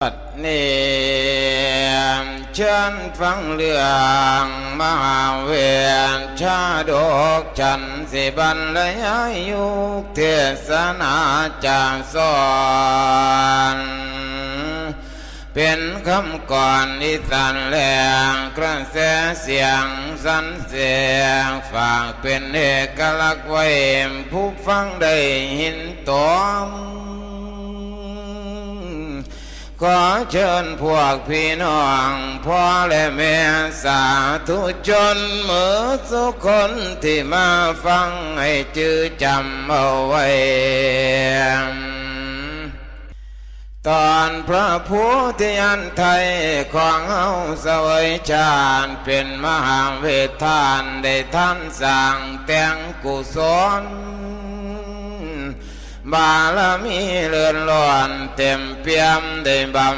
ບັດນີ້ເຊີນຟັງເລື່ອງມະຫາເວດຊາດົກ ສັນຊິບັນລະຍາຍຍຸກເທດສະນາຈາສອນ ເປັນຄຳກອນອີສານແລງ ກະແສສຽງສັນເສງ ຝາກເປັນເອກະລັກໄວ້ ຜູ້ຟັງໄດ້ຍິນຕອງ. ຂໍເຊີນພວກພີ່ນ້ອງ ພໍ່ແລະແມ່ ສາທຸຊົນໝົດທຸກຄົນທີ່ມາຟັງ ໃຫ້ຈື່ຈຳເອົາໄວ້ ຕອນພະໂພທິຍານໄທຂອງເຮົາສະເຫວີຍຊາດ ເປັນມະຫາເວດທານ ໄດ້ທານສ້າງແຕ່ງກຸສົນ ບາລະມີເລີດລ້ອນເຕັມປ່ຽມ ໄດ້ບຳ